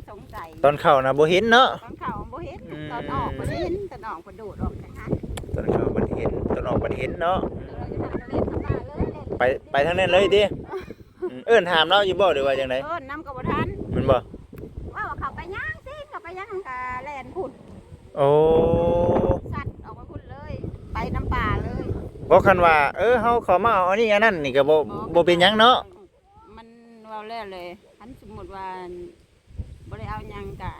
ສົງໄສ ຕອນເຂົ້ານະບໍ່ເຫັນເນາະ ຕອນເຂົ້າບໍ່ເຫັນ ອືມ ຕອນອອກບໍ່ເຫັນ ຕອນອອກເພິ່ນໂດດອອກຈັ່ງຫັ້ນ ຕອນເຂົ້າເພິ່ນເຫັນ ຕອນອອກເພິ່ນເຫັນເນາະ ເອີ ເຮົາຢູ່ທາງເລນເຂົ້າມາເລີຍ ໄປ ໄປທາງນັ້ນເລີຍຕິ ອືມ ເອີ້ນຖາມລາວຢູ່ບໍ່ ຫຼືວ່າຈັ່ງໃດ ເອີ້ນນຳກໍບໍ່ທັນ ແມ່ນບໍ່ ເວົ້າວ່າເຂົ້າໄປຫຍັງຊິ ເຂົ້າໄປຫຍັງ ມັນກໍແລ່ນພຸ້ນ ໂອ້ ສັດອອກໄປພຸ້ນເລີຍ ໄປນຳປ່າເລີຍ ບໍ່ ຄັນວ່າ ເອີ ເຮົາເຂົ້າມາເອົາອັນນີ້ອັນນັ້ນນີ້ກໍບໍ່ ບໍ່ ບໍ່ເປັນຫຍັງເນາະ ມັນເວົ້າແລ້ວເລີຍ ຄັນສົມມຸດວ່າ ບໍ່ໄດ້ເອົາຫຍັງກະ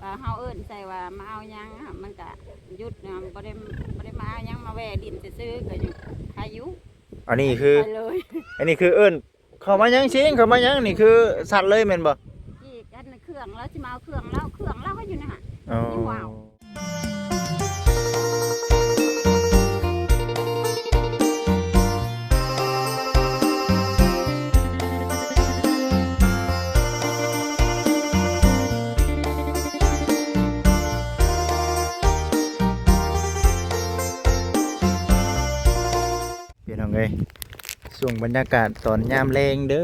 ວ່າເຮົາເອີ້ນໃສ່ວ່າມາເອົາຫຍັງ ມັນກະຢຸດນະ ບໍ່ໄດ້ ບໍ່ໄດ້ມາເອົາຫຍັງ ມາແວ່ຫຼິ້ນຊື່ໆ ກະຢູ່ ໄຄຢູ່ ອັນນີ້ຄື ໄປເລີຍ ອັນນີ້ຄືເອີ້ນ ເຂົ້າມາຫຍັງຊິງ ເຂົ້າມາຫຍັງ ນີ້ຄືສັດເລີຍແມ່ນບໍ່? ອີກອັນເຄື່ອງ ລາວຊິມາເອົາເຄື່ອງລາວ ເຄື່ອງລາວກໍຢູ່ໃນຫັ້ນ ອໍ ຍັງບໍ່ເອົາ. ພີ່ນ້ອງເອີຍ ຊ່ວງບັນຍາກາດຕອນຍາມແລງເດີ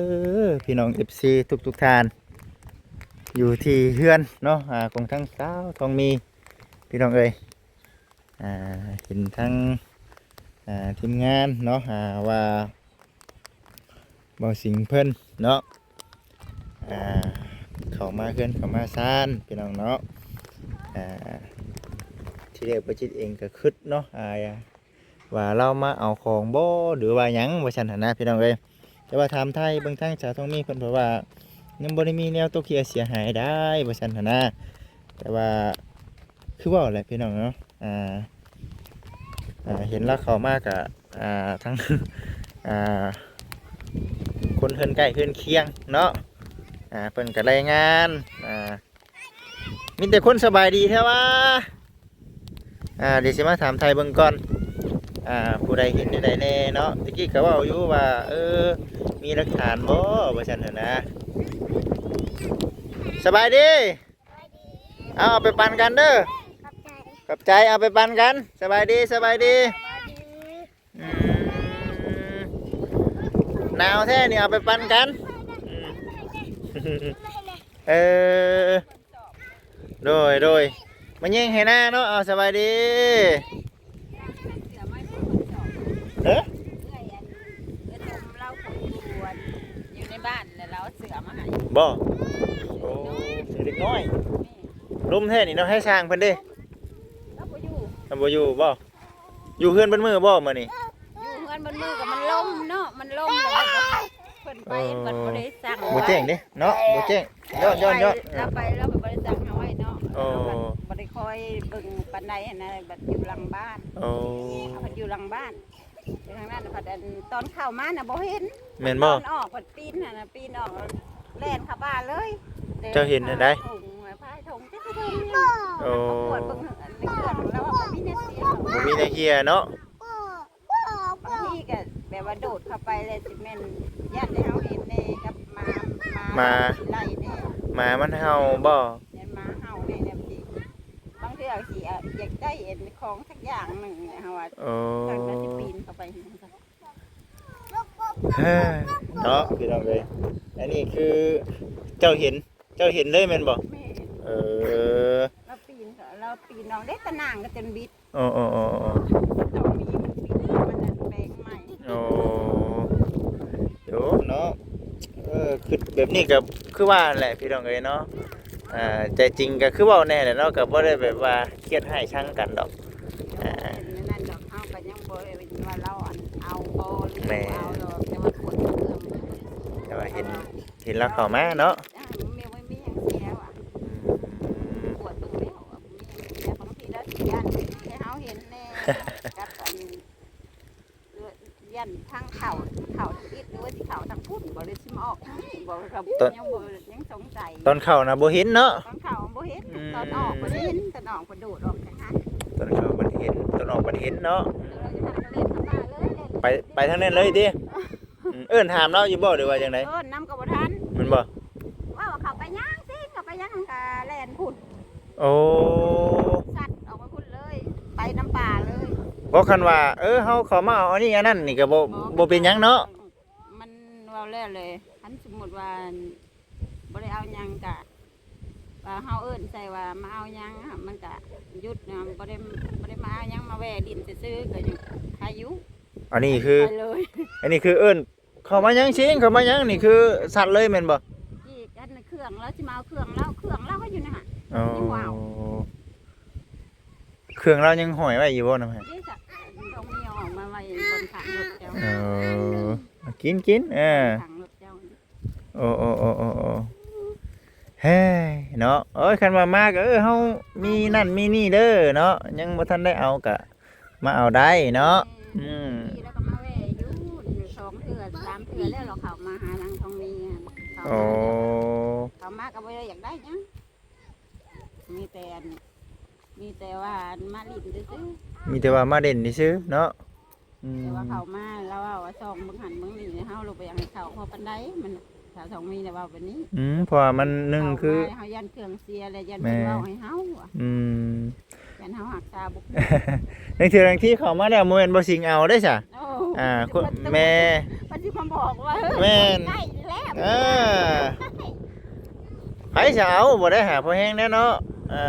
ພີ່ນ້ອງເອັຟຊີທຸກໆທ່ານ ຢູ່ທີ່ເຮືອນເນາະ ອາ ຂອງທາງສາວທອງມີ ພີ່ນ້ອງເອີຍ ອາ ເຫັນທາງ ອາ ທີມງານເນາະ ອາ ວ່າ ເບົາສິງເພິ່ນເນາະ ອາ ເຂົ້າມາເຮືອນເຂົ້າມາຊານ ພີ່ນ້ອງເນາະ ອາ ທີແລກບໍ່ຈິດເອງກໍຄຶດເນາະ ອາ ວ່າລາວມາເອົາຂອງບໍ່ ຫຼືວ່າຫຍັງວ່າຊັ້ນຫັ້ນນະ ພີ່ນ້ອງເອີຍ ແຕ່ວ່າຖາມໄຖ່ເບິ່ງທາງສາວທອງມີເພິ່ນ ເພາະວ່າຍັງບໍ່ໄດ້ມີແນວຕົກເສຍຫາຍໃດວ່າຊັ້ນຫັ້ນນະ ແຕ່ວ່າຄືເວົ້າແຫຼະ ພີ່ນ້ອງເນາະ ອ່າ ອ່າ ເຫັນລາວເຂົ້າມາກະ ອ່າ ທັງ ອ່າ ຄົນເຮືອນໃກ້ເຮືອນຄຽງເນາະ ອ່າ ເພິ່ນກະລາຍງານ ອ່າ ມີແຕ່ຄົນສະບາຍດີແທ້ຫວາ ອ່າ ດຽວຊິມາຖາມໄຖ່ເບິ່ງກ່ອນ ອ່າ ຜູ້ໃດເຫັນແນວໃດແດ່ເນາະ ຕະກີ້ກະເວົ້າຢູ່ວ່າ ເອີ ມີຫຼັກຖານບໍ່ ວ່າຊັ້ນຫັ້ນນະ ສະບາຍດີ ເອົາ ເອົາໄປປັນກັນເດີ ຂອບໃຈ ຂອບໃຈ ເອົາໄປປັນກັນ ສະບາຍດີ ສະບາຍດີ ອືມ ໜາວແທ້ນີ້ ເອົາໄປປັນກັນ ອືມ ເອີ ໂດຍ ໂດຍ ມາແຍ່ງໄຮ່ນາເນາະ ເອົາ ສະບາຍດີ ເອີ ຢູ່ໃນບ້ານແລ້ວລາວເອົາເສື້ອມາໃຫ້ ບໍ່ ໂອ້ ເດັກນ້ອຍ ລົມແທ້ນີ້ເນາະ ໃຫ້ຊ່າງເພິ່ນເດ້ ລາວບໍ່ຢູ່ ລາວບໍ່ຢູ່ບໍ່? ຢູ່ເຮືອນເບິດມື້ບໍ່ມື້ນີ້? ຢູ່ເຮືອນເບິດມື້ກໍມັນລົມເນາະ ມັນລົມແລ້ວເພິ່ນໄປ ເອີ ເພິ່ນບໍ່ໄດ້ສັ່ງ ບໍ່ແຈ້ງເດ້ເນາະ ບໍ່ແຈ້ງ ຍ້ອນ ຍ້ອນ ຍ້ອນ ລາວໄປ ລາວໄປ ລາວບໍ່ໄດ້ສັ່ງເຮົາໄວ້ເນາະ ໂອ້ ບໍ່ໄດ້ຄອຍເບິ່ງປານໃດຫັ້ນນະ ບັດຢູ່ຫຼັງບ້ານ ໂອ້ ເຮົາພັດຢູ່ຫຼັງບ້ານ ຢູ່ທາງນັ້ນພັດ ອັນ ຕອນເຂົ້າມານະບໍ່ເຫັນ ແມ່ນບໍ່? ຕອນອອກພັດປີນຫັ້ນນະ ປີນອອກແລ່ນເຂົ້າປ່າເລີຍ ເຈົ້າເຫັນອັນໃດ? ພາຍຖົງ ພາຍຖົງ ຈັກຊິຖົງຫຍັງ ໂອ້ ກວດເບິ່ງ ອັນ ໃນເຄື່ອງລາວວ່າບໍ່ມີແນວເສຍ ບໍ່ມີແນວເສຍເນາະ ບາງທີກໍແບບວ່າໂດດເຂົ້າໄປແລ້ວຊິແມ່ນຢ້ານແຕ່ເຮົາເຫັນແດ່ກັບໝາ ໝາ ໝາຊິໄລ່ແດ່ ໝາມັນເຫົ່າບໍ່? ຢ້ານໝາເຫົ່າແດ່ ແນວຊິ ບາງເທື່ອຊິ ອາ ຢາກໄດ້ອັນຂອງສັກຢ່າງໜຶ່ງເນຍ ເຮົາວ່າ ໂອ້ ເຮົາກໍຊິປີນເຂົ້າໄປ ເອີ ເນາະ ພີ່ນ້ອງເອີຍ ອັນນີ້ຄືເຈົ້າເຫັນ ເຈົ້າເຫັນເລີຍແມ່ນບໍ່? ແມ່ນ ເອີ ລາວປີນ ລາວປີນອອກເດ້ ຕາໜ່າງກໍຈົນບິດ ໂອ້ ໂອ້ ໂອ້ ໂອ້ ຕ້ອງມີມັນປີນ ມັນແປງໃໝ່ ໂອ້ ໂອ້ ເນາະ ເອີ ຄິດແບບນີ້ກໍຄືວ່າແຫຼະ ພີ່ນ້ອງເອີຍເນາະ ອ່າ ໃຈຈິງກໍຄືເວົ້າແນ່ແຫຼະເນາະ ກໍບໍ່ໄດ້ແບບວ່າຄຽດຮ້າຍຊັງກັນດອກ ອ່າ ແມ່ນນັ້ນດອກ ເຮົາກໍຍັງບໍ່ໄດ້ວ່າລາວ ອັນ ເອົາບໍ່ ຫຼື ແມ່ນ ເອົາດອກ ແຕ່ວ່າກວດເບິ່ງ ແຕ່ວ່າເຫັນ ເຫັນລາວເຂົ້າມາເນາະ ອ່າ ແມ່ນ ບໍ່ມີຫຍັງເສຍວ່າ ອືມ ກວດເບິ່ງແລ້ວ ບໍ່ມີຫຍັງເສຍ ບາງທີລາວຊິຢ້ານ ແຕ່ເຮົາເຫັນແນ່ ກັບ ອັນ ຢ້ານທາງເຂົ້າ ເຂົ້າທາງອິດ ຫຼືວ່າຊິເຂົ້າທາງພຸ້ນບໍ່ ຫຼືຊິມາອອກທາງນີ້ບໍ່ ກໍຍັງບໍ່ ຍັງສົງໄສ ຕອນເຂົ້ານະບໍ່ເຫັນເນາະ ຕອນເຂົ້າບໍ່ເຫັນ ອືມ ຕອນອອກບໍ່ເຫັນ ຕອນອອກເພິ່ນໂດດອອກຈັ່ງຫັ້ນ ຕອນເຂົ້າເພິ່ນເຫັນ ຕອນອອກເພິ່ນເຫັນເນາະ ເອີ ເຮົາຢູ່ທາງເລນເຂົ້າມາເລີຍ ໄປ ໄປທາງນັ້ນເລີຍຕິ ອືມ ເອີ້ນຖາມລາວຢູ່ບໍ່ ຫຼືວ່າຈັ່ງໃດ ເອີ້ນນຳກໍບໍ່ທັນ ແມ່ນບໍ່ ເວົ້າວ່າເຂົ້າໄປຫຍັງຊິ ເຂົ້າໄປຫຍັງ ມັນກໍແລ່ນພຸ້ນ ໂອ້ ສັດອອກໄປພຸ້ນເລີຍ ໄປນຳປ່າເລີຍ ບໍ່ ຄັນວ່າ ເອີ ເຮົາເຂົ້າມາເອົາອັນນີ້ອັນນັ້ນນີ້ກໍບໍ່ ບໍ່ ບໍ່ເປັນຫຍັງເນາະ ມັນເວົ້າແລ້ວເລີຍ ຄັນສົມມຸດວ່າບໍ່ໄດ້ເອົາຫຍັງກະ ເຮົາເອີ້ນໃສ່ວ່າມາເອົາຫຍັງ ມັນກະຢຸດນະ ບໍ່ໄດ້ ບໍ່ໄດ້ມາເອົາຫຍັງ ມາແວ່ຫຼິ້ນຊື່ໆ ກະຍັງໄຄຢູ່. ອັນນີ້ຄື ໄປເລີຍ ອັນນີ້ຄືເອີ້ນເຂົ້າມາຫຍັງຊິງ ເຂົ້າມາຫຍັງ ນີ້ຄືຊັດເລີຍແມ່ນບໍ່? ອີກອັນເຄື່ອງລາວ ຊິມາເອົາເຄື່ອງລາວ ເຄື່ອງລາວກໍຢູ່ໃນຫັ້ນ. ອໍ ຍັງບໍ່ເອົາ. ເຄື່ອງລາວຍັງຫ້ອຍໄວ້ຢູ່ບໍ່ນຳຫັ້ນ? ເດ້ຊະ ຕ້ອງມີເອົາອອກມາໄວ້ບ່ອນຂ້າງລົດເຈົ້າ. ເອີ ກິນ ກິນ ເອີ ຂ້າງລົດເຈົ້າ. ໂອ້ ໂອ້ ໂອ້ ໂອ້ ໂອ້ ເຮີ້ຍ ເນາະ. ໂອ້ຍ ຄັນວ່າມາກໍ ເອີ ເຮົາມີນັ້ນມີນີ້ເດີເນາະ ຍັງບໍ່ທັນໄດ້ເອົາກະມາເອົາໄດ້ເນາະ. ແມ່ນ ອືມ ແລ້ວກໍມາແວ່ຢູ່ ສອງເທື່ອ ສາມເທື່ອແລ້ວ ລາວເຂົ້າມາຫານາງທອງມີ. ໂອ້ ເຂົ້າມາກໍບໍ່ໄດ້ຢາກໄດ້ຫຍັງ ມີແຕ່ອັນ ມີແຕ່ວ່າມາຫຼິ້ນຊື່ໆ ມີແຕ່ວ່າມາຫຼິ້ນຊື່ໆເນາະ. ອືມ ແຕ່ວ່າເຂົ້າມາລາວເວົ້າວ່າ ສ່ອງເບິ່ງຫັ້ນເບິ່ງນີ້ ເຮົາລະບໍ່ຢາກໃຫ້ເຂົ້າພໍປານໃດ ມັນ ສາວທອງມີລະເວົ້າແບບນີ້. ອືມ ເພາະວ່າມັນ ໜຶ່ງ ເຂົ້າມາ ຄື ເຮົາຢ້ານເຄື່ອງເສຍ ແລະ ຢ້ານເພິ່ນ ແມ່ນ ເວົ້າໃຫ້ເຮົາ. ອືມ ຢ້ານເຮົາຮັກສາບໍ່ ລາງເທື່ອລາງທີເຂົ້າມາແລ້ວ ບໍ່ແມ່ນບໍ່ສິງເອົາເດ້ຊະ. ໂອ້ ອ່າ ມັນຊິມາ ແມ່ ມັນຊິມາບອກວ່າ ເອີ ແມ່ນ ໃກ້ແລ້ວ ເອີ ໃຜຊິເອົາ ບໍ່ໄດ້ຫາພໍແຮງແດ່ເນາະ. ເອີ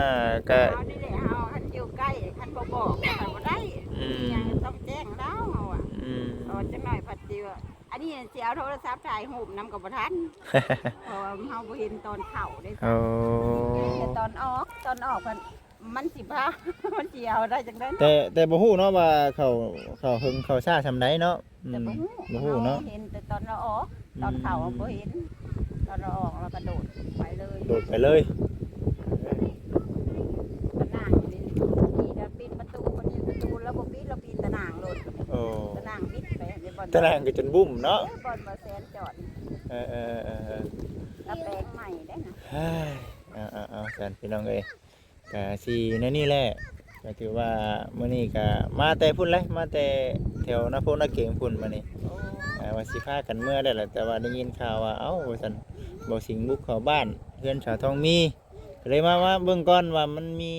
ກະ ເຮົານີ້ແຫຼະ ເຮົາຄັນຢູ່ໃກ້ ຄັນບໍ່ບອກກໍບໍ່ໄດ້. ອືມ ຫຍັງຕ້ອງແຈ້ງລາວ ເຮົາວ່າ. ອືມ ເອີ ຈັກໜ້ອຍພັດຊິວ່າ ອັນນີ້ຊິເອົາໂທລະສັບຖ່າຍຮູບນຳກໍບໍ່ທັນ ເພາະວ່າເຮົາບໍ່ເຫັນຕອນເຂົ້າເດ້. ໂອ້ ເຫັນແຕ່ຕອນອອກ ຕອນອອກມັນ ມັນຊິພາ ມັນຊິເອົາໄດ້ຈັ່ງໃດເນາະ. ແຕ່ ແຕ່ບໍ່ຮູ້ເນາະວ່າເຂົ້າ ເຂົ້າເຫິງເຂົ້າຊ້າສ່ຳໃດເນາະ. ອືມ ແຕ່ບໍ່ຮູ້ ບໍ່ຮູ້ເນາະ ເຮົາເຫັນແຕ່ຕອນລາວອອກ ອືມ ຕອນເຂົ້າບໍ່ເຫັນ ຕອນລາວອອກລາວກະໂດດໄປເລີຍ ໂດດໄປເລີຍ. ຕາໜ່າງຢູ່ນີ້ ປີດ ປີດປະຕູ ເພິ່ນເຫັນປະຕູລາວບໍ່ປິດ ລາວປີນຕາໜ່າງໂລດ. ໂອ້ ຕາໜ່າງບິດໄປໃນບ່ອນ ຕາໜ່າງກໍຈົນບຸ້ມເນາະ ເອີ ບ່ອນບໍ່ແຊນຈອດ. ເອີ ເອີ ເອີ ເອີ ລາວແປງໃໝ່ໄດ້ນະ. ເຮີ້ຍ ເອົາ ເອົາ ເອົາ ຊັ້ນພີ່ນ້ອງເອີຍ ກະຊິແນວນີ້ແຫຼະ ກະຖືວ່າມື້ນີ້ກະມາແຕ່ພຸ້ນແຫຼະ ມາແຕ່ແຖວນາໂພນາເກງພຸ້ນມານີ້. ໂອ້ ອ່າ ວ່າຊິພາກັນເມືອໄດ້ແຫຼະ ແຕ່ວ່າໄດ້ຍິນຂ່າວວ່າ ເອົ້າ ວ່າຊັ້ນ ບໍ່ສິງບຸກເຂົ້າບ້ານເຮືອນສາວທອງມີ ກະເລີຍມາ ມາເບິ່ງກ່ອນວ່າມັນມີ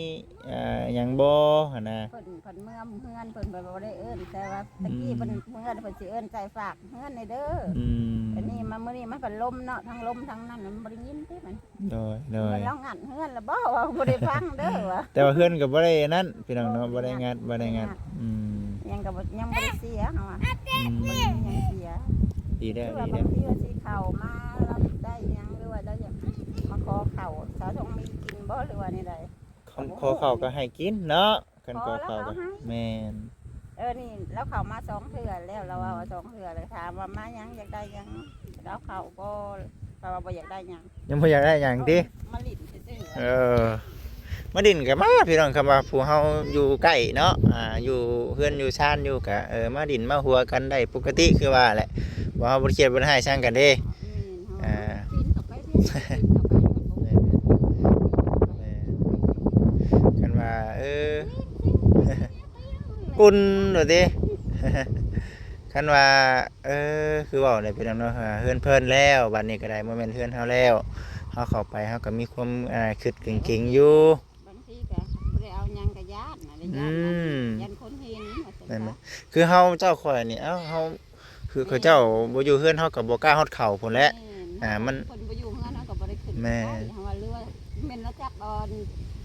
ອ່າ ຫຍັງບໍ່ຫັ້ນນະ. ເພິ່ນ ເພິ່ນເມືອເຮືອນ ເພິ່ນບໍ່ໄດ້ເອີ້ນ ແຕ່ວ່າຕະກີ້ ອືມ ເພິ່ນເມືອ ເພິ່ນຊິເອີ້ນໃສ່ຝາກເຮືອນແດ່ເດີ. ອືມ ອັນນີ້ມາມື້ນີ້ມັນພັດລົມເນາະ ທັງລົມທັງນັ້ນ ມັນບໍ່ໄດ້ຍິນຕິມັນ. ໂດຍ ໂດຍ ແມ່ນລາວງັດເຮືອນລະບໍ່ ວ່າບໍ່ໄດ້ຟັງເດີວ່າ ແຕ່ວ່າເຮືອນກໍບໍ່ໄດ້ອັນນັ້ນພີ່ນ້ອງເນາະ ບໍ່ໄດ້ງັດ ບໍ່ໄດ້ງັດ. ອືມ ຍັງກໍບໍ່ ຍັງບໍ່ໄດ້ເສຍເຮົາວ່າ. ອືມ ຍັງເສຍ ດີແລ້ວ ຄືວ່າ ດີແລ້ວ ບາງທີວ່າຊິເຂົ້າມາ ລາວຢາກໄດ້ຫຍັງ ຫຼືວ່າລາວຢາກມາຂໍເຂົ້າສາວທອງມີກິນບໍ່ ຫຼືວ່າແນວໃດ? ຄຳຂໍເຂົ້າກໍໃຫ້ກິນເນາະ ຄັນຂໍເຂົ້າກໍ ຂໍແລ້ວເຂົາໃຫ້ ແມ່ນ. ເອີ ນີ້ລາວເຂົ້າມາສອງເທື່ອແລ້ວ ລາວເວົ້າວ່າ ອືມ ສອງເທື່ອແລ້ວ ຖາມວ່າມາຫຍັງ ຢາກໄດ້ຫຍັງ ລາວເຂົ້າບໍ່ ລາວວ່າບໍ່ຢາກໄດ້ຫຍັງ ຍັງບໍ່ຢາກໄດ້ຫຍັງຕິ? ມາຫຼິ້ນຊື່ໆ. ເອີ ມາຫຼິ້ນກໍມາພີ່ນ້ອງ ຄຳວ່າຜູ້ເຮົາຢູ່ໃກ້ເນາະ ອ່າ ຢູ່ເຮືອນຢູ່ຊານຢູ່ກໍ ເອີ ມາຫຼິ້ນມາຫົວກັນໄດ້ປົກກະຕິຄືວ່າແຫຼະ ບໍ່ ເຮົາບໍ່ໄດ້ຄຽດບໍ່ໄດ້ຮ້າຍຊັງກັນເດ້. ແມ່ນ ເຮົາ ອ່າ ປີນເຂົ້າໄປເດ້ ປີນເຂົ້າໄປ ແມ່ນ ແມ່ນ ຄັນວ່າ ເອີ ອຸ່ນໂລດຕິ ຄັນວ່າ ເອີ ຄືເວົ້າແຫຼະພີ່ນ້ອງເນາະ ເຮືອນເພິ່ນແລ້ວ ບາດນີ້ກໍໄດ້ບໍ່ແມ່ນເຮືອນເຮົາແລ້ວ ເຮົາເຂົ້າໄປເຮົາກໍມີຄວາມ ອ່າ ຄິດເກັ່ງໆຢູ່ ບາງທີກໍບໍ່ໄດ້ເອົາຫຍັງກໍຢ້ານນະ ຢ້ານ ອືມ ຢ້ານຄົນເຫັນວ່າຊັ້ນ ແມ່ນບໍ່? ຊະ ຄືເຮົາເຈົ້າຂ້ອຍນີ້ ເອົ້າ ເຮົາ ຄືເຂົາເຈົ້າ ແມ່ນ ບໍ່ຢູ່ເຮືອນ ເຮົາກໍບໍ່ກ້າຮອດເຂົ້າພຸ້ນແຫຼະ. ແມ່ນ ອ່າ ມັນ ເພິ່ນບໍ່ຢູ່ເຮືອນ ເຮົາກໍບໍ່ໄດ້ຂຶ້ນ ແມ່ນ ໄປ ເຮົາວ່າ ຫຼືວ່າແມ່ນລາວຈັບບ່ອນ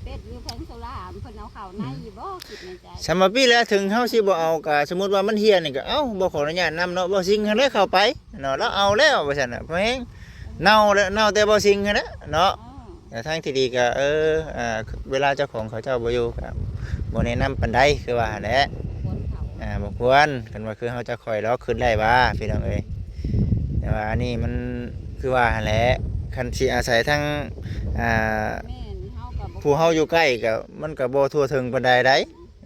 ເປັດ ຫຼືແຜງໂຊລາ ເພິ່ນເອົາເຂົ້າໃນ ອືມ ຢູ່ບໍ່ ຄິດໃນໃຈ. ສ່ຳວ່າປີແລ້ວ ເຖິງເຮົາຊິບໍ່ເອົາ ກໍສົມມຸດວ່າມັນເຫ່ຍນີ້ ກໍ ເອົ້າ ບໍ່ຂໍອະນຸຍາດນຳເນາະ ບໍ່ສິ່ງຫັ້ນແຫຼະເຂົ້າໄປເນາະ ລາວເອົາແລ້ວວ່າຊັ້ນນະ ເພາະແຮງເນົ່າແລ້ວ ເນົ່າແຕ່ບໍ່ສິ່ງຫັ້ນແຫຼະເນາະ. ອືມ ແຕ່ທາງທີ່ດີກໍ ເອີ ອ່າ ເວລາເຈົ້າຂອງເຂົາເຈົ້າບໍ່ຢູ່ກໍບໍ່ແນະນຳປານໃດ ຄືວ່າຫັ້ນແຫຼະ ບໍ່ຄວນເຂົ້າ ອ່າ ບໍ່ຄວນ ຄັນວ່າຄືເຮົາຈະຄ່ອຍລອກ ຄິດໄດ້ວ່າ ພີ່ນ້ອງເອີຍ ແຕ່ວ່າອັນນີ້ມັນຄືວ່າຫັ້ນແຫຼະ ຄັນຊິອາໄສທາງ ອ່າ ແມ່ນ ເຮົາກໍບໍ່ ຜູ້ເຮົາຢູ່ໃກ້ກໍ ມັນກໍບໍ່ທົ່ວເຖິງປານໃດໃດ.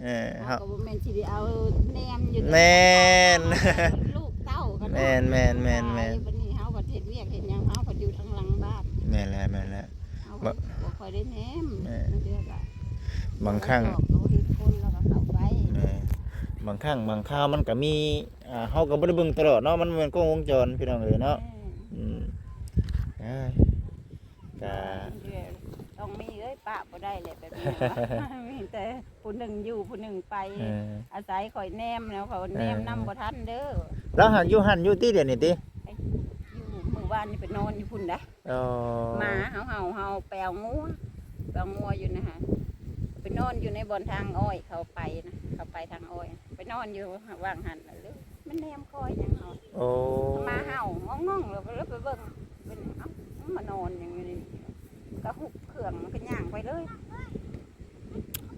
ເອີ ເຮົາ ເຮົາກໍບໍ່ແມ່ນຊິໄດ້ເອົາແນມຢູ່ ແມ່ນ ແຕ່ລູກເຕົ້າກໍເນາະ ແມ່ນໆໆໆ ບາດນີ້ເຮົາກໍເຮັດວຽກເຮັດຫຍັງ ເຮົາກໍຢູ່ທາງຫຼັງບ້ານ ແມ່ນແລ້ວ ແມ່ນແລ້ວ ເຮົາກໍ ບໍ່ ບໍ່ຄ່ອຍໄດ້ແນມ ແມ່ນ ບາງເທື່ອກໍ ບາງຄັ້ງ ເຮົາກໍເຫັນຄົນ ເຮົາກໍເຂົ້າໄປ ແມ່ນ ບາງຄັ້ງບາງຄາວມັນກໍມີ ອ່າ ເຮົາກໍບໍ່ໄດ້ເບິ່ງຕະຫຼອດເນາະ ມັນບໍ່ແມ່ນກ້ອງວົງຈອນ ພີ່ນ້ອງເອີຍເນາະ ແມ່ນ ອືມ ເອີຍ ກະ ຕ້ອງມີເອີຍ ປະບໍ່ໄດ້ແຫຼະແບບນີ້ ມີແຕ່ຜູ້ໜຶ່ງຢູ່ຜູ້ໜຶ່ງໄປ ເອີ ອາໄສຂ້ອຍແນມແລ້ວ ຂ້ອຍແນມນຳ ເອີ ບໍ່ທັນເດີ ລາວຫາກຢູ່ຫັ້ນຢູ່ຕິ ດຽວນີ້ຕິ ຢູ່ ມື້ວານນີ້ໄປນອນຢູ່ພຸ້ນໄດ໋ ອໍ ໝາເຮົາເຫົ່າ ເຮົາໄປເອົາງົວ ເອົາງົວຢູ່ນະຫັ້ນ ໄປນອນຢູ່ໃນບ່ອນທາງອ້ອຍເຂົ້າໄປນະ ເຂົ້າໄປທາງອ້ອຍ ໄປນອນຢູ່ຫວ່າງຫັ້ນລະ ມັນແນມຄອຍຫຍັງເຮົາ ໂອ້ ໝາເຫົ່າງ້ອງໆ ແລ້ວ ແລ້ວໄປເບິ່ງ ເປັນ ເອົ້າ ມານອນຫຍັງຢູ່ນີ້ ກໍຫຸບເຄື່ອງ ມັນກໍຍ່າງໄປເລີຍ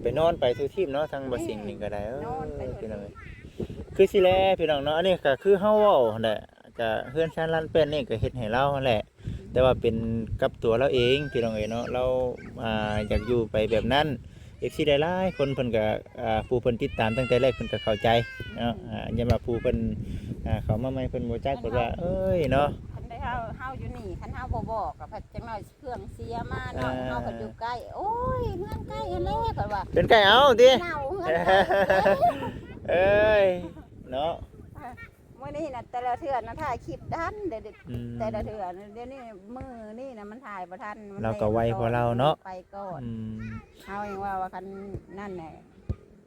ໄປນອນໄປສູ່ທີບເນາະ ທາງບໍ່ສິງນີ້ກໍໄດ້ ເອີ ນອນໄປ ພີ່ນ້ອງເອີຍ ຄືຊິແລ ພີ່ນ້ອງເນາະ ອັນນີ້ກໍຄືເຮົາເວົ້າຫັ້ນແຫຼະ ກະເຮືອນຊານລານແປ້ນນີ້ກະເຮັດໃຫ້ລາວຫັ້ນແຫຼະ ແຕ່ວ່າເປັນກັບຕົວລາວເອງ ພີ່ນ້ອງເອີຍເນາະ ລາວ ອ່າ ຢາກຢູ່ໄປແບບນັ້ນ ເອັຟຊີ ຫຼາຍໆຄົນເພິ່ນກະ ອ່າ ຜູ້ເພິ່ນຕິດຕາມຕັ້ງແຕ່ແລກເພິ່ນກະເຂົ້າໃຈເນາະ ອືມ ອ່າ ຢ້ານວ່າຜູ້ເພິ່ນ ອ່າ ເຂົ້າມາໃໝ່ເພິ່ນບໍ່ຈັກ ເພິ່ນວ່າ ເອີຍເນາະ ຄັນໄດ້ເຮົາ ເຮົາຢູ່ນີ້ ຄັນເຮົາບໍ່ບອກກະພັດຈັກໜ້ອຍເຄື່ອງເສຍມາເນາະ ອ່າ ເຮົາກໍຢູ່ໃກ້ ໂອ້ຍ ເຮືອນໃກ້ຫັ້ນແຫຼະ ເພິ່ນວ່າ ເປັນໃກ້ເອົາຕິ ເໜົ່າເຮືອນໃກ້ ເອີຍ ເນາະ ມື້ນີ້ນະ ແຕ່ລະເທື່ອນະ ຖ່າຍຄລິບທັນເດ ອືມ ແຕ່ລະເທື່ອນະ ດຽວນີ້ມື້ນີ້ນະ ມັນຖ່າຍບໍ່ທັນ ມັນ ລາວກໍໄວກວ່າເຮົາເນາະ ໄປກ່ອນ ອືມ ເຮົາຍັງວ່າ ວ່າຄັນນັ້ນແຫຼະ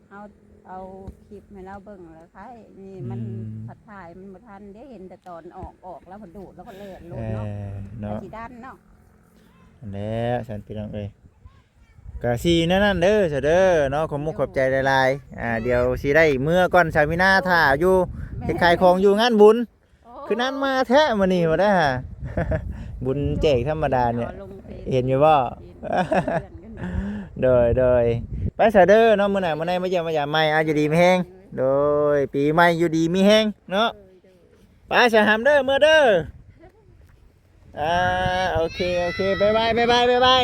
ເຮົາເອົາຄລິບໃຫ້ລາວເບິ່ງແລ້ວໄຄ ນີ້ມັນ ອືມ ພັດຖ່າຍມັນບໍ່ທັນເດ້ ເຫັນແຕ່ຕອນອອກ ອອກລາວພັດໂດດ ລາວພັດແລ່ນໂລດເນາະ ເອີ ເນາະ ກໍຊິດັນເນາະ ຫັ້ນແຫຼະ ຊັ້ນ ພີ່ນ້ອງເອີຍ ກະຊິແນວນັ້ນເດີ ຊະເດີເນາະ ຂອບມຸກຂອບໃຈຫຼາຍໆ ອ່າ ໂດຍ ດຽວຊິໄດ້ເມືອກ່ອນ ສາວມີນາຖ້າຢູ່ ແມ່ນ ເຮັດຂາຍຂອງຢູ່ງານບຸນ ໂອ້ ຄືນັ້ນມາແທ້ມື້ນີ້ ບໍ່ໄດ້ຫາ ບຸນແຈກທຳມະດານີ້ ເອົາລົງເຟສ ເຫັນຢູ່ບໍ່? ເຫັນ ເພື່ອນກັນ ໂດຍ ໂດຍ ໄປຊະເດີເນາະ ມື້ໜ້າມື້ໃນມາຢ້ຽມມາຢາມໃໝ່ ອາ ຢູ່ດີມີແຮງ ໂດຍ ປີໃໝ່ຢູ່ດີມີແຮງເນາະ ໂດຍ ໂດຍ ໄປຊະຫຳເດີ ເມືອເດີ ອ່າ ໂອເຄ ໂອເຄ ບາຍບາຍ ບາຍບາຍ ບາຍບາຍ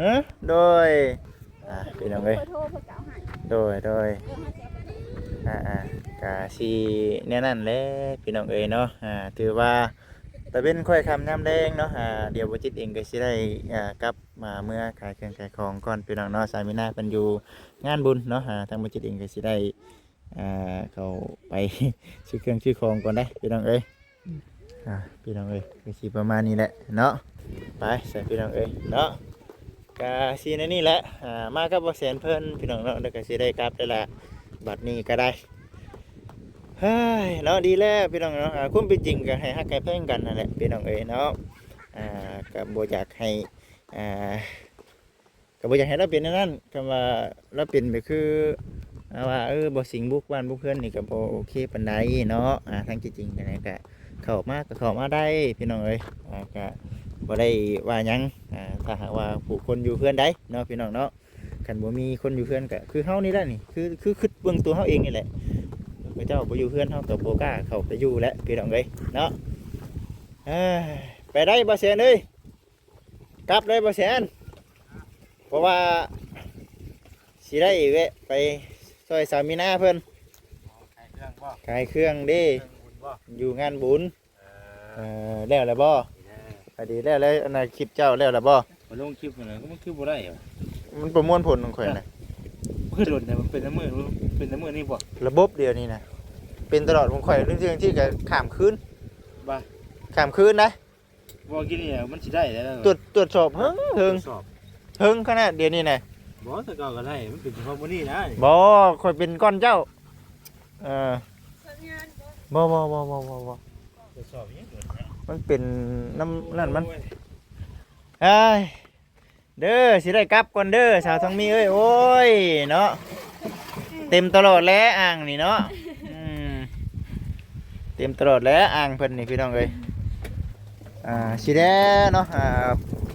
ຮະ ໂດຍ ອ່າ ພີ່ນ້ອງເອີຍ ເບີໂທເພິ່ນກໍເອົາໃຫ້ ໂດຍ ໂດຍ ເອີ ເຮົາຊິເອົາໄປໃຫ້ ອ່າໆ ກະຊິແນວນັ້ນແຫຼະ ພີ່ນ້ອງເອີຍເນາະ ອ່າ ຖືວ່າຕາເວັນຄ່ອຍຄ່ຳຍາມແລງເນາະ ອ່າ ດຽວບໍ່ຈິດເອງກໍຊິໄດ້ ອ່າ ກັບມາເມືອຂາຍເຄື່ອງຂາຍຂອງກ່ອນ ພີ່ນ້ອງເນາະ ສາວມີນາເພິ່ນຢູ່ງານບຸນເນາະ ອ່າ ທາງບໍ່ຈິດເອງກໍຊິໄດ້ ອ່າ ເຂົ້າໄປຊື້ເຄື່ອງຊື້ຂອງກ່ອນໄດ໋ ພີ່ນ້ອງເອີຍ ອ່າ ພີ່ນ້ອງເອີຍ ກໍຊິປະມານນີ້ແຫຼະເນາະ ໄປຊະ ພີ່ນ້ອງເອີຍເນາະ ກະຊິແນວນີ້ແຫຼະ ອ່າ ມາກັບບໍ່ແສນເພິ່ນ ພີ່ນ້ອງເນາະ ແລ້ວກໍຊິໄດ້ກັບແລ້ວລະ ບັດນີ້ກໍໄດ້ ເຮີ້ຍ ເນາະ ດີແລ້ວ ພີ່ນ້ອງເນາະ ອ່າ ຄວາມເປັນຈິງກໍໃຫ້ຮັກໃຫ້ແພງກັນຫັ້ນແຫຼະ ພີ່ນ້ອງເອີຍເນາະ ອ່າ ກໍບໍ່ຢາກໃຫ້ ອ່າ ກໍບໍ່ຢາກໃຫ້ລາວເປັນແນວນັ້ນ ຄຳວ່າລາວເປັນແບບຄື ອ່າ ວ່າ ເອີ ບໍ່ສິງບຸກບ້ານບຸກເຮືອນນີ້ກໍບໍ່ໂອເຄປານໃດເນາະ ອ່າ ທາງທີ່ຈິງຫັ້ນນະ ກໍເຂົ້າມາກໍເຂົ້າມາໄດ້ ພີ່ນ້ອງເອີຍ ອ່າ ກໍບໍ່ໄດ້ວ່າຫຍັງ ອ່າ ຖ້າຫາກວ່າຜູ້ຄົນຢູ່ເຮືອນໃດເນາະ ພີ່ນ້ອງເນາະ ຄັນບໍ່ມີຄົນຢູ່ເຮືອນກໍຄືເຮົານີ້ແຫຼະນີ້ ຄື ຄືຄິດເບິ່ງຕົວເຮົາເອງນີ້ແຫຼະ ເຂົາເຈົ້າບໍ່ຢູ່ເຮືອນ ເຮົາກໍບໍ່ກ້າເຂົ້າໄປຢູ່ແຫຼະ ພີ່ນ້ອງເອີຍເນາະ ເອີ ໄປໄດ໋ ບໍ່ແສນເອີຍ. ກັບເລີຍບໍ່ແສນ ເພາະວ່າຊິໄດ້ແວະໄປຊ່ອຍສາວມີນາເພິ່ນ ອໍ ຂາຍເຄື່ອງບໍ່? ຂາຍເຄື່ອງເດ້ ເຄື່ອງບຸນບໍ່? ຢູ່ງານບຸນ ເອີ ເອີ ແລ້ວແລ້ວບໍ່? ດີແລ້ວ ອາ ດີແລ້ວ ແລ້ວອັນນ່າ ຄລິບເຈົ້າແລ້ວແລ້ວບໍ່? ຂ້ອຍລົງຄລິບຫັ້ນນະ ມັນຄືບໍ່ໄດ້ຫວະ? ມັນປະມວນຜົນຂອງຂ້ອຍນະ ເອີ ຄືດົນແທ້ ມັນເປັນແຕ່ມື້ ເປັນແຕ່ມື້ນີ້ບໍ່? ລະບົບດຽວນີ້ນະ ເປັນຕະຫຼອດຂອງຂ້ອຍ ເລື່ອງທີ່ກໍຂ້າມຄືນ ບໍ່? ຂ້າມຄືນນະ ບໍ່ ກິນນີ້ມັນຊິໄດ້ແລ້ວ ຕວດ ຕວດສອບເຫິງ ເຫິງ ຕວດສອບ ເຫິງຂະໜາດດຽວນີ້ນະ ບໍ່ ແຕ່ເກົ່າກໍໄດ້ ມັນເປັນສະເພາະມື້ນີ້ນະ ບໍ່ ຂ້ອຍເປັນກ່ອນເຈົ້າ ເອີ ບໍ່ ບໍ່ ບໍ່ ຕວດສອບຫຍັງໂດນແທ້ ມັນເປັນນຳນັ້ນມັນ ໂອ້ຍ ເອີຍ ເດີ ຊິໄດ້ກັບກ່ອນເດີ ສາວທອງມີເອີຍ ໂອ້ຍ ເນາະ ເຕັມຕະຫຼອດແຫຼະອ່າງນີ້ເນາະ ອືມ ເຕັມຕະຫຼອດແຫຼະອ່າງເພິ່ນນີ້ ພີ່ນ້ອງເອີຍ ອ່າ ຊິແດ່ເນາະ ອ່າ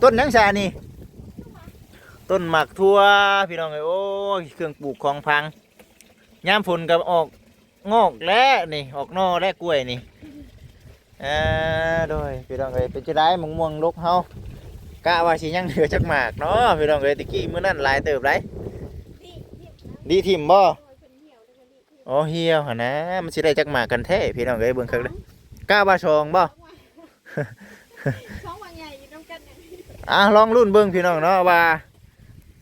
ຕົ້ນຫຍັງຊະນີ້ ຕົ້ນໝາກຖົ່ວ ພີ່ນ້ອງເອີຍ ໂອ້ຍ ເຄື່ອງປູກຂອງຝັງ ຍາມຝົນກໍອອກ ງອກແລ້ວນີ້ ອອກໜໍ່ແລ້ວກ້ວຍນີ້ ເອີ ໂດຍ ພີ່ນ້ອງເອີຍ ເປັນຈັ່ງໃດ ໝາກມ່ວງດົກເຮົາ ກະວ່າຊິຍັງເຫຼືອຈັກໝາກເນາະ ພີ່ນ້ອງເອີຍ ແຕ່ກີ້ມື້ນັ້ນຫຼາຍເຕີບໃດ໋ ດີຖິ້ມບໍ່? ອໍ ຫ່ຽວຫັ້ນນະ ມັນຊິໄດ້ຈັກໝາກກັນແທ້ ພີ່ນ້ອງເອີຍ ເບິ່ງຄັກເດີ ກະວ່າສອງບໍ່? ສອງໝາກໃຫຍ່ຢູ່ນຳກັນ ອ່າ ລອງລຸ້ນເບິ່ງ ພີ່ນ້ອງເນາະ ວ່າ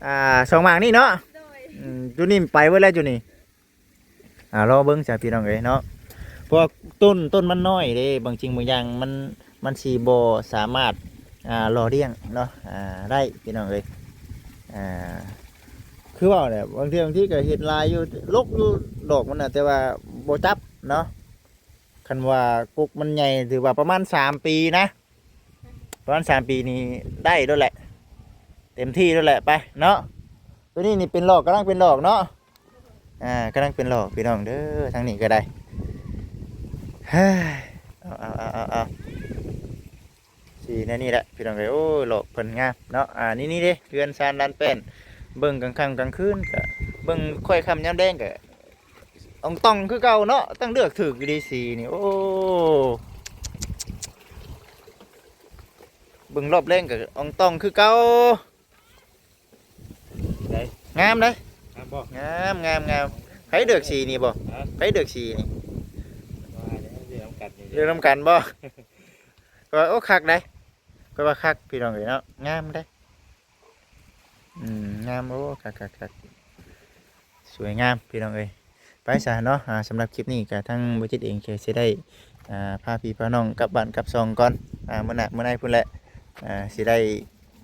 ອ່າ ສອງໝາກນີ້ເນາະ ໂດຍ ອືມ ຈຸນີ້ໄປເບິດແລ້ວຈຸນີ້ ອ່າ ລໍເບິ່ງຊະພີ່ນ້ອງເອີຍເນາະ ເພາະວ່າຕົ້ນ ຕົ້ນມັນນ້ອຍເດ້ ບາງສິ່ງບາງຢ່າງມັນ ມັນຊິບໍ່ສາມາດ ອ່າ ຫຼໍ່ລ້ຽງເນາະ ອ່າ ໄດ້ພີ່ນ້ອງເອີຍ ອ່າ ຄືເວົ້າແຫຼະ ບາງເທື່ອບາງທີກໍເຮັດຫຼາຍຢູ່ ລົກຢູ່ດອກມັນນະ ແຕ່ວ່າບໍ່ຈັບເນາະ ຄັນວ່າກົກມັນໃຫຍ່ ຖືວ່າປະມານສາມປີນະ ປະມານສາມປີນີ້ໄດ້ໂລດແຫຼະ ເຕັມທີ່ໂລດແຫຼະ ໄປເນາະ. ໂຕນີ້ນີ້ເປັນຫຼອກ ກຳລັງເປັນຫຼອກເນາະ ອ່າ ກຳລັງເປັນຫຼອກພີ່ນ້ອງເດີ. ທາງນີ້ກໍໄດ້ ເຮີ້ຍ ເອົາໆໆໆ ສີແນວນີ້ແຫຼະພີ່ນ້ອງເອີຍ. ໂອ້ຍ ຫຼອກເພິ່ນງາມເນາະ. ອ່າ ນີ້ໆເດ້ ເຮືອນຊານລານແປ້ນ ເບິ່ງກາງຄ່ຳກາງຄືນກະເບິ່ງ ຄ່ອຍຄ່ຳຍາມແລງກະ ອອງຕອງຄືເກົ່າເນາະ. ຕັ້ງເລືອກຖືກຢູ່ເດ ສີນີ້ ໂອ້ ເບິ່ງລອບແລງກໍອອງຕອງຄືເກົ່າ. ໄດ້ ງາມເດ້ ງາມບໍ່? ງາມ ງາມ ງາມ. ໃຜເລືອກສີນີ້ບໍ່? ຮະ? ໃຜເລືອກສີນີ້? ວ່າແລ້ວເລືອກນຳກັນນີ້ ເລືອກນຳກັນບໍ່? ກໍ ໂອ້ ຄັກເດ້ ຂ້ອຍວ່າຄັກພີ່ນ້ອງເອີຍເນາະ ງາມເດ້. ອືມ ງາມ ໂອ້ ຄັກໆໆ ສວຍງາມພີ່ນ້ອງເອີຍ. ໄປຊະເນາະ ອ່າ ສຳລັບຄລິບນີ້ກໍທາງບໍ່ຈິດເອງກໍຊິໄດ້ ອ່າ ພາພີ່ພານ້ອງກັບບ້ານກັບຊ່ອງກ່ອນ. ອ່າ ມື້ໜ້າມື້ໃນພຸ້ນແຫຼະ ອ່າ ຊິໄດ້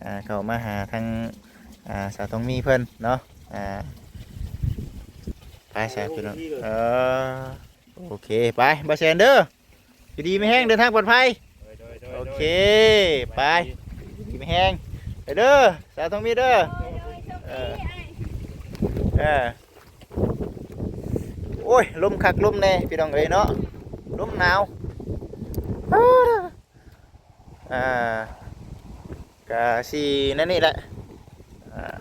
ອ່າ ເຂົ້າມາຫາທາງ ອ່າ ສາວທອງມີເພິ່ນເນາະ. ອ່າ ໄປຊະພີ່ນ້ອງ ເອີ ໂອເຄ ໄປ ບ່າວແສນເດີ ຢູ່ດີມີແຮງ ເດີນທາງປອດໄພ. ໂດຍ ໂດຍ ໂດຍ ໂອເຄ ໂດຍ ໄປ ຢູ່ດີມີແຮງ ໄປເດີ ສາວທອງມີເດີ. ເອີ ເອີ ໂອ້ຍ ລົມຄັກລົມແນ່ພີ່ນ້ອງເອີຍເນາະ ລົມໜາວ. ອ່າ ກະຊິແນວນີ້ແຫຼະ ອ່າ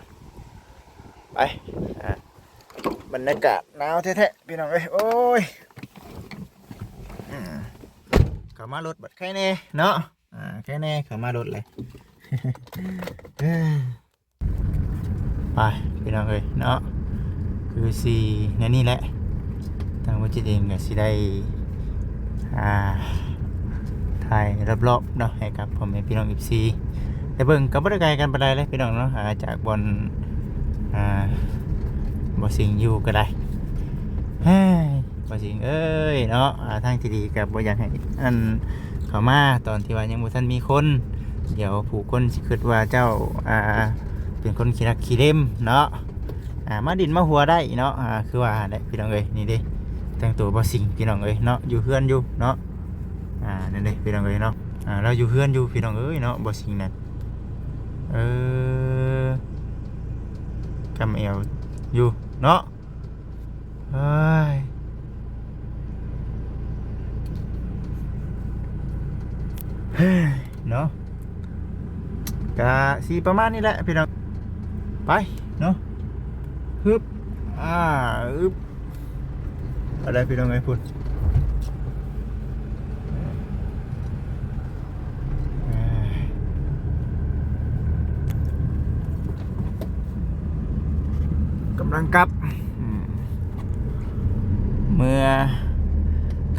ໄປ ອ່າ ບັນຍາກາດໜາວແທ້ໆ ພີ່ນ້ອງເອີຍ. ໂອ້ຍ ອືມ ເຂົ້າມາລົດບັດໄຄແນ່ເນາະ ອ່າ ໄຄແນ່ ເຂົ້າມາລົດເລີຍ. ໄປພີ່ນ້ອງເອີຍເນາະ ຄືຊິແນວນີ້ແຫຼະ ທາງບໍ່ຈິດເອງກໍຊິໄດ້ ອ່າ ຖ່າຍລອບໆເນາະ ໃຫ້ກັບພໍ່ແມ່ພີ່ນ້ອງເອັຟຊີໄດ້ເບິ່ງ. ກໍບໍ່ໄດ້ໄກກັນປານໃດເລີຍພີ່ນ້ອງເນາະ ອ່າ ຈາກບ່ອນ ອ່າ ບໍ່ຊິງຢູ່ກໍໄດ້. ເຮີ້ຍ ບໍ່ຊິງເອີຍເນາະ ອ່າ ທາງທີ່ດີກໍບໍ່ຢາກໃຫ້ອັນເຂົ້າມາຕອນທີ່ວ່າຍັງບໍ່ທັນມີຄົນ ດຽວຜູ້ຄົນຊິຄິດວ່າເຈົ້າ ອ່າ ເປັນຄົນຂີ້ລັກຂີ້ເລັມເນາະ ອ່າ ມາດິນມາຫົວໄດ້ເນາະ ອ່າ ຄືວ່າແຫຼະພີ່ນ້ອງເອີຍ. ນີ້ເດ້ ແຕ່ງຕົວບໍ່ຊິງພີ່ນ້ອງເອີຍເນາະ ຢູ່ເຮືອນຢູ່ເນາະ ອ່າ ນັ້ນເດ້ພີ່ນ້ອງເອີຍເນາະ ອ່າ ລາວຢູ່ເຮືອນຢູ່ພີ່ນ້ອງເອີຍເນາະ ບໍ່ຊິງນັ້ນ ເອີ ກຳແອວຢູ່ເນາະ. ເຮີ້ຍ ເນາະ ກະຊິປະມານນີ້ແຫຼະພີ່ນ້ອງ ໄປເນາະ ຮຶບ ອ່າ ອຶບ ໄປໄດ້ພີ່ນ້ອງເອີຍ ພຸ້ນ ກຳລັງກັບ ອືມ ເມືອ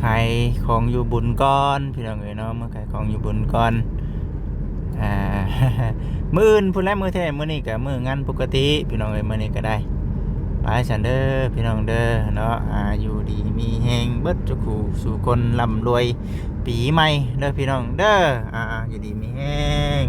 ຂາຍຂອງຢູ່ບຸນກ່ອນ ພີ່ນ້ອງເອີຍເນາະ ເມືອຂາຍຂອງຢູ່ບຸນກ່ອນ ອ່າ ມື້ອື່ນພຸ້ນແຫຼະ ມື້ແທ້ ມື້ນີ້ກະມື້ງານປົກກະຕິ ພີ່ນ້ອງເອີຍ ມື້ນີ້ກະໄດ້. ໄປຊັ້ນເດີພີ່ນ້ອງເດີເນາະ ອ່າ ຢູ່ດີມີແຮງເບິດທຸກຜູ້ສູ່ຄົນ ລ່ຳລວຍປີໃໝ່ເດີພີ່ນ້ອງເດີ ອ່າ ຢູ່ດີມີແຮງ.